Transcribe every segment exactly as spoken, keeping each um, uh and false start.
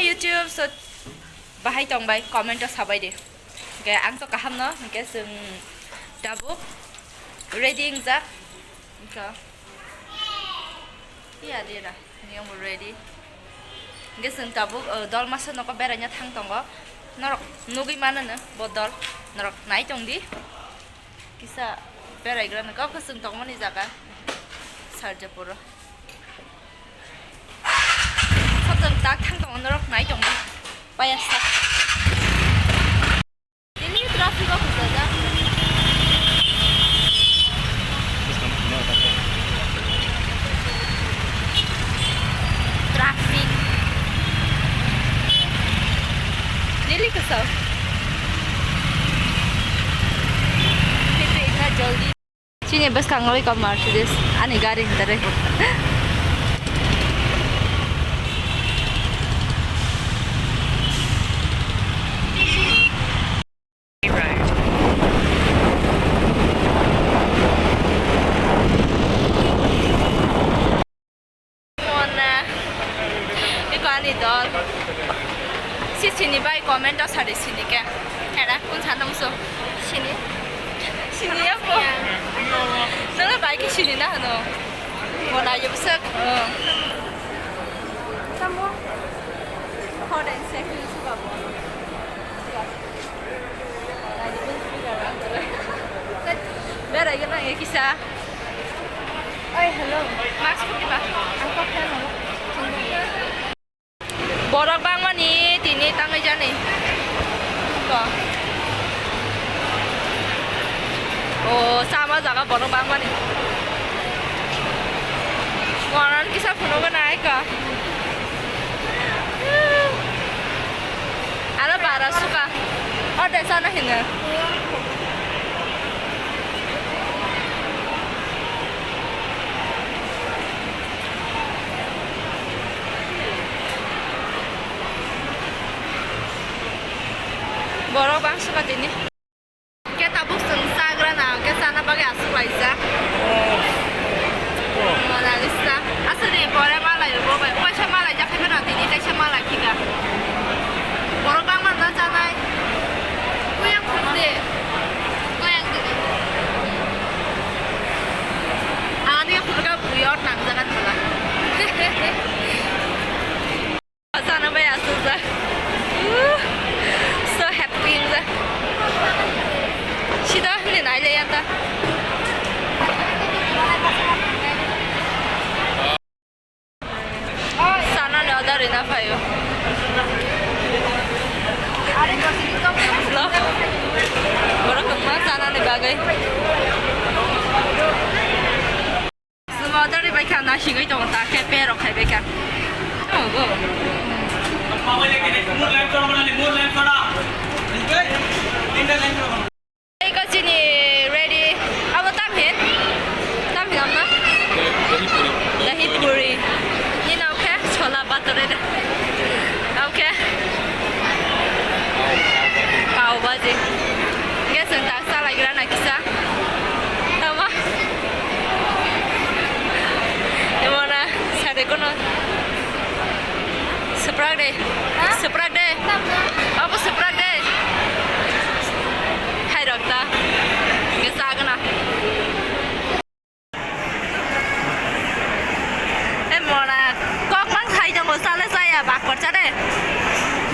YouTube, so bahai tong bai, comment o sabai di. Hingke ang to kaham no, hingke chwng tabuk ready wngjak. Hingke iya de ra, niyong bo ready. Hingke chwng tabuk, uh, dol masa noko beraina thang tongo. Norok nugui mano no, bo dol. Norok nai tong di. Kisa beraigrano kok chwng tongmani jaga Sarjapuro. Sajwk tak thang tongo norok nai tongdi. Payasa. Tini traffic o bujajak. Traffic. Nili kwsao. Kintu itna jaldi. Chini bwskango eko Mercedes, ani gari hinwi. Mona. Eko ani dol. Si sini bai comment o sari sini ke. Hera, kun sana muso? Sini. Sini ya po. Nana bai ke sini na hano. Mona ayo bwswk. Oh. Tamo. Hot and sexy suka po. Berai gana e kisa. Oi, hello. Mask phuti ba? Ang kok khe nang. Borok bangmani tini tangwi jani. Ko. O, sama jaga borok bangmani. Konan kisa phunuk gana ai ka. Aro bara suka. O de sana hino. Borok bang suka tini. Khe tabuk chwng chagra na, khe chana bagwi aswk laijak. Mona Lisa. Aswk ni pore malai bo bai. Kaisa malai jak khe no tini, kaisa malai khika. Borok bangma na chanai. Kuyang khum de. Kuyang de. Ani khum ka buyor nang jagan bala. Sana bai aswk jak. Uh, so happy jak. Sida hwnwi nai le ya ta. Sana ni order rina phaio. Lo. Borok kwbangma sana ni bagwi. Sumodari bai kha na singwi tongo ta khe perok khai bai kha. Oh, go. Eko chini ready. Abo tam hin? Tam hin amna? Dahi puri. Dahi puri. Ni nao khe chola bature de. Okay. Pav bhaji. Guys, ang ta salai gra na kisa. Tama. Emona, sade kono. Suprak de. Ha? Suprak de. Tama. Abo suprak de. Hai rok ta. Ge sagna. E mona, kok mang khai tongo, sale saya, bak porcha de.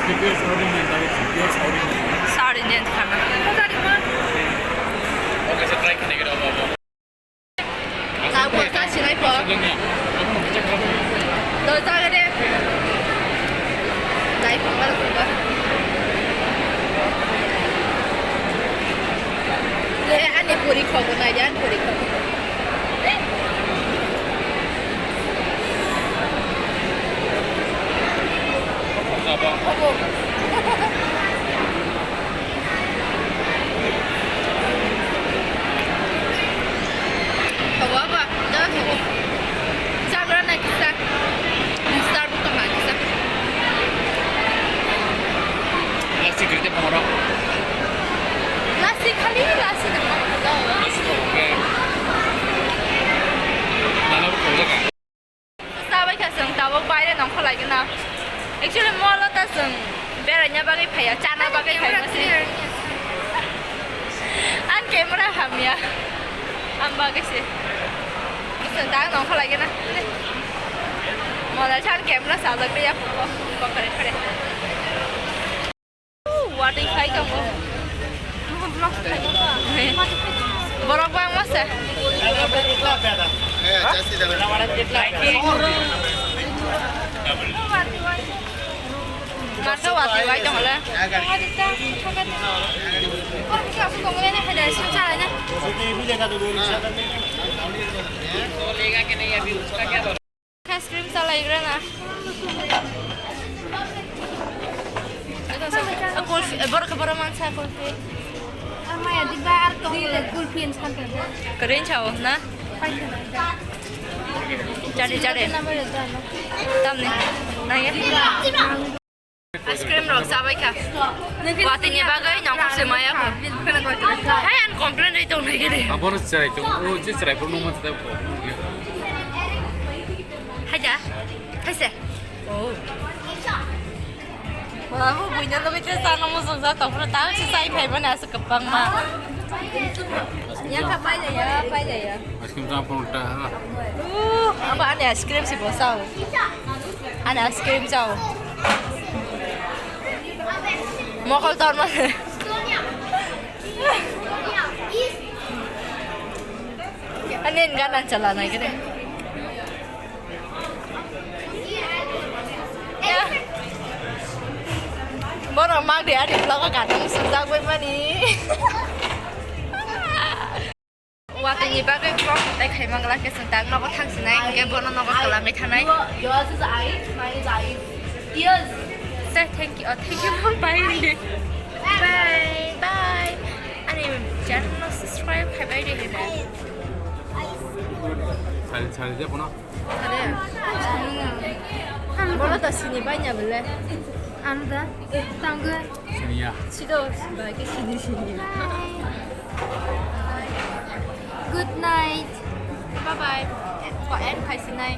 Pure South Indian, that is pure South Indian. South Indian khana. Okay, so try khani kira. Bak porcha sinai po. Do jaga de. Dai ko mal ko. Le ani puri khobo nai, ani puri khobo. Hawa ba, da thogo. Chagra nai kisa. Star bu tong nai kisa. Lassi kiri te pamaro. Lassi khali lassi tong nai kisa. Lassi tong nai. Nana bu khawjak. Sabai kha chwng tabuk baire nongkhor lai gana. Actually, mall o ta chwng beraina bagwi phaiya, chana bagwi phai mase. Ang camera hamya. Ang bagwi se. Chwng ta nongkha lagi na. Mall o chan camera sajak ya. Kokore kore. Watwi phai tongo. Borok bangma se. Marsa watwi phai tongo le. Ice cream chalaigrana. Kulfi, borok, borok mansa kulfi. Maya diba ar tong kulfi en sante. Keren chao na? Chari, chari. Tamni. Naya. Ice cream rok chabai kha. Watini bagwi nongkhor se maya kho. Hai, an complain ri tong nai gede. Abono chwrai tong, o je chwrai phuru nungma chwrai phuru. Haja. Haise. Oh. Babu buina loge te sana mo song sa tong phuru ta se sai phai bana asuk kapang ma. Ya ka pai ya, pai ya. Ice cream ta phone ta. Uh, aba ani ice cream si bosao. Ani ice cream chao. Mokol tor ma. Ani gan an chala nai gede. Borok mak de ani vlog o ganang sujak bai mani. Watini bagwi vlog tai khaima glak khe chwng tak nogo thang sinai, hwnkhe bono nogo kwlangwi thanai. Yours is eyes, mine is eyes. Ears. Say thank you. Oh, thank you. Bye. Bye. Bye. Ani channel no subscribe khai bai de hena. Sari, sari je bono. Are. Bono ta sini bai nya bele. Anu da. Tanggo. Sini ya. Sido, bai ke sini sini. Good night. Bye bye. Ko en khai sinai.